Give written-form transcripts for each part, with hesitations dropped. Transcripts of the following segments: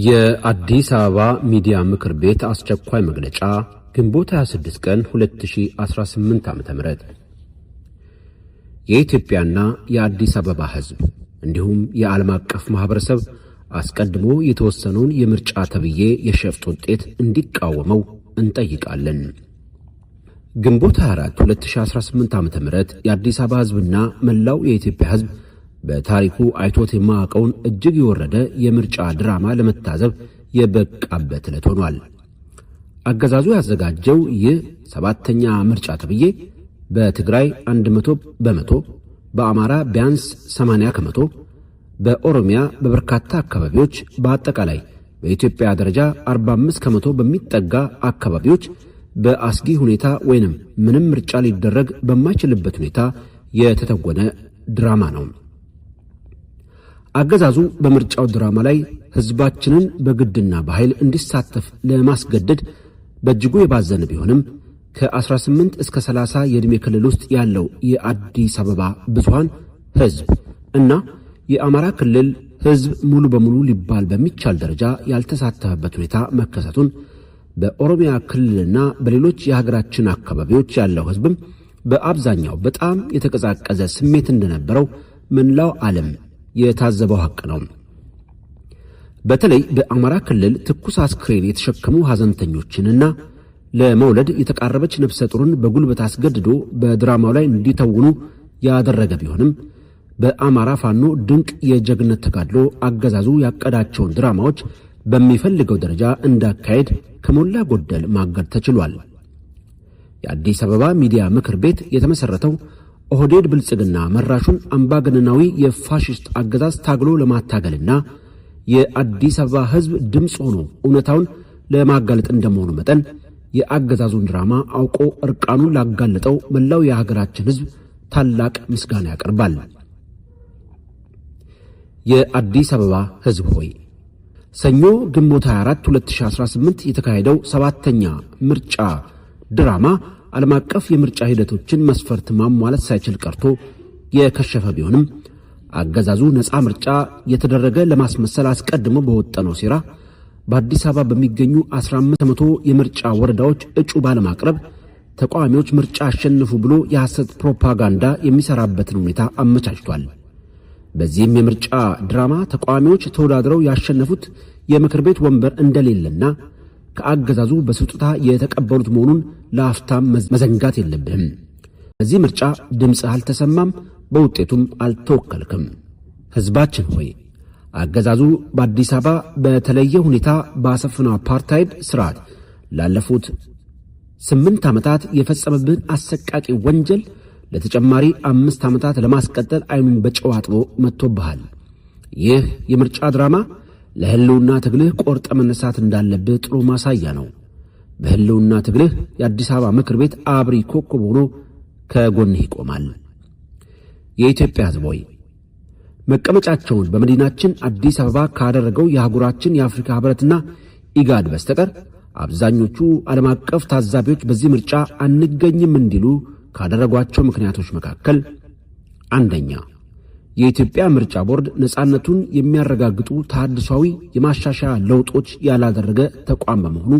የአዲስ አበባ ሚዲያ ምክር ቤት አስቸኳይ መግለጫ ግንቦት 26 ቀን 2018 ዓ.ም። የኢትዮጵያና የአዲስ አበባ ሕዝብ እንዲሁም የዓለም አቀፍ ማኅበረሰብ አስቀድሞ የተወሰነውን የምርጫ ተብዬ የሸፍጥ ውጤት እንዲቃወመው እንጠይቃለን። ግንቦት 24 2018 ዓ.ም የአዲስ አበባ ሕዝብና መላው የኢትዮጵያ ሕዝብ በታሪኩ አይቶት የማያውቀውን እጅግ የወረደ የምርጫ ድራማ ለመታዘብ የበቃበት ዕለት ሆኗል። አገዛዙ ያዘጋጀው ይህ ሰባተኛ ምርጫ ተብዬ በትግራይ 100%፣ በአማራ ቢያንስ 80%፣ በኦሮሚያ በበርካታ አካባቢዎች፣ በአጠቃላይ በኢትዮጵያ ደረጃ 45% በሚጠጋ አካባቢዎች በአስጊ ሁኔታ ወይንም ምንም ምርጫ ሊደረግ በማይችልበት ሁኔታ የተተወነ ድራማ ነው። አገዛዙ በምርጫው ድራማ ላይ ሕዝባችንን በግድና በኃይል እንዲሳተፍ ለማስገደድ በእጅጉ የባዘነ ቢሆንም ከ18 እስከ 30 የዕድሜ ክልል ውስጥ ያለው የአዲስ አበባ ብዙሃን ሕዝብ እና የአማራ ክልል ሕዝብ ሙሉ በሙሉ ሊባል በሚቻል ደረጃ ያልተሳተፈበት ሁኔታ መከሰቱን፣ በኦሮሚያ ክልልና በሌሎች የሀገራችን አካባቢዎች ያለው ሕዝብም በአብዛኛው በጣም የተቀዛቀዘ ስሜት እንደነበረው መላው ዓለም የታዘበው ሐቅ ነው። በተለይ በአማራ ክልል ትኩስ አስክሬን የተሸከሙ ሐዘንተኞችንና ለመውለድ የተቃረበች ነፍሰ ጡርን በጉልበት አስገድዶ በድራማው ላይ እንዲተውኑ ያደረገ ቢሆንም፣ በአማራ ፋኖ ድንቅ የጀግነት ተጋድሎ አገዛዙ ያቀዳቸውን ድራማዎች በሚፈልገው ደረጃ እንዳካሄድ ከሞላ ጎደል ማገድ ተችሏል። የአዲስ አበባ ሚዲያ ምክር ቤት የተመሠረተው ኦህዴድ ብልጽግና መራሹን አምባገነናዊ የፋሽስት አገዛዝ ታግሎ ለማታገልና የአዲስ አበባ ሕዝብ ድምፅ ሆኖ እውነታውን ለማጋለጥ እንደመሆኑ መጠን፣ የአገዛዙን ድራማ አውቆ እርቃኑን ላጋለጠው መላው የሀገራችን ሕዝብ ታላቅ ምስጋና ያቀርባል። የአዲስ አበባ ሕዝብ ሆይ፣ ሰኞ ግንቦት 24 2018 የተካሄደው ሰባተኛ ምርጫ ድራማ ዓለም አቀፍ የምርጫ ሂደቶችን መስፈርት ማሟላት ሳይችል ቀርቶ የከሸፈ ቢሆንም፣ አገዛዙ ነፃ ምርጫ የተደረገ ለማስመሰል አስቀድሞ በወጠነው ሴራ በአዲስ አበባ በሚገኙ 15% የምርጫ ወረዳዎች እጩ ባለማቅረብ ተቃዋሚዎች ምርጫ አሸንፉ ብሎ የሐሰት ፕሮፓጋንዳ የሚሰራበትን ሁኔታ አመቻችቷል። በዚህም የምርጫ ድራማ ተቃዋሚዎች ተወዳድረው ያሸነፉት የምክር ቤት ወንበር እንደሌለና ከአገዛዙ በስጦታ የተቀበሉት መሆኑን ለአፍታም መዘንጋት የለብህም። በዚህ ምርጫ ድምፅህ አልተሰማም፣ በውጤቱም አልተወከልክም። ሕዝባችን ሆይ፣ አገዛዙ በአዲስ አበባ በተለየ ሁኔታ ባሰፈነው አፓርታይድ ስርዓት ላለፉት 8 ዓመታት የፈጸመብህን አሰቃቂ ወንጀል ለተጨማሪ 5 ዓመታት ለማስቀጠል ዓይኑን በጨው አጥቦ መጥቶብሃል። ይህ የምርጫ ድራማ ለሕልውና ትግልህ ቆርጠህ መነሳት እንዳለብህ ጥሩ ማሳያ ነው። በሕልውና ትግልህ የአዲስ አበባ ምክር ቤት አብሪ ኮከብ ሆኖ ከጎንህ ይቆማል። የኢትዮጵያ ሕዝብ ሆይ፣ መቀመጫቸውን በመዲናችን አዲስ አበባ ካደረገው የአህጉራችን የአፍሪካ ኅብረትና ኢጋድ በስተቀር አብዛኞቹ ዓለም አቀፍ ታዛቢዎች በዚህ ምርጫ አንገኝም እንዲሉ ካደረጓቸው ምክንያቶች መካከል፣ አንደኛ፣ የኢትዮጵያ ምርጫ ቦርድ ነፃነቱን የሚያረጋግጡ ተሐድሷዊ የማሻሻያ ለውጦች ያላደረገ ተቋም በመሆኑ፣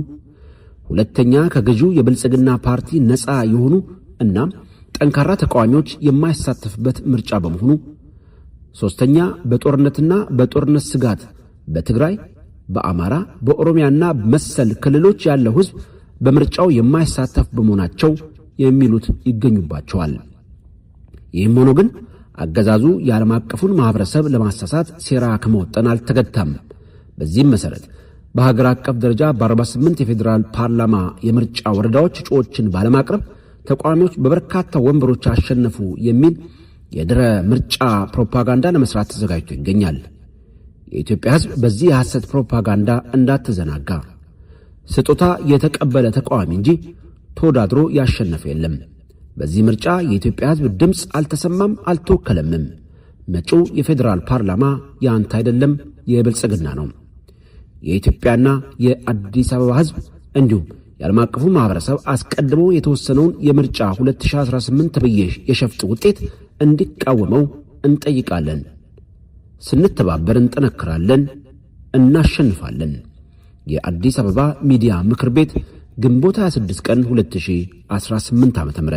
ሁለተኛ፣ ከገዢው የብልጽግና ፓርቲ ነፃ የሆኑ እናም ጠንካራ ተቃዋሚዎች የማይሳተፍበት ምርጫ በመሆኑ፣ ሦስተኛ፣ በጦርነትና በጦርነት ስጋት በትግራይ፣ በአማራ፣ በኦሮሚያና መሰል ክልሎች ያለው ሕዝብ በምርጫው የማይሳተፍ በመሆናቸው የሚሉት ይገኙባቸዋል። ይህም ሆኖ ግን አገዛዙ የዓለም አቀፉን ማኅበረሰብ ለማሳሳት ሴራ ከመወጠን አልተገታም። በዚህም መሠረት በሀገር አቀፍ ደረጃ በ48 የፌዴራል ፓርላማ የምርጫ ወረዳዎች እጩዎችን ባለማቅረብ ተቃዋሚዎች በበርካታ ወንበሮች አሸነፉ የሚል የድረ ምርጫ ፕሮፓጋንዳ ለመስራት ተዘጋጅቶ ይገኛል። የኢትዮጵያ ሕዝብ በዚህ የሐሰት ፕሮፓጋንዳ እንዳትዘናጋ። ስጦታ የተቀበለ ተቃዋሚ እንጂ ተወዳድሮ ያሸነፈ የለም። በዚህ ምርጫ የኢትዮጵያ ሕዝብ ድምፅ አልተሰማም፣ አልተወከለምም። መጪው የፌዴራል ፓርላማ የአንተ አይደለም፣ የብልጽግና ነው። የኢትዮጵያና የአዲስ አበባ ሕዝብ እንዲሁም የዓለም አቀፉ ማኅበረሰብ አስቀድሞ የተወሰነውን የምርጫ 2018 ተብዬ የሸፍጥ ውጤት እንዲቃወመው እንጠይቃለን። ስንተባበር እንጠነክራለን። እናሸንፋለን። የአዲስ አበባ ሚዲያ ምክር ቤት፣ ግንቦት 26 ቀን 2018 ዓ.ም።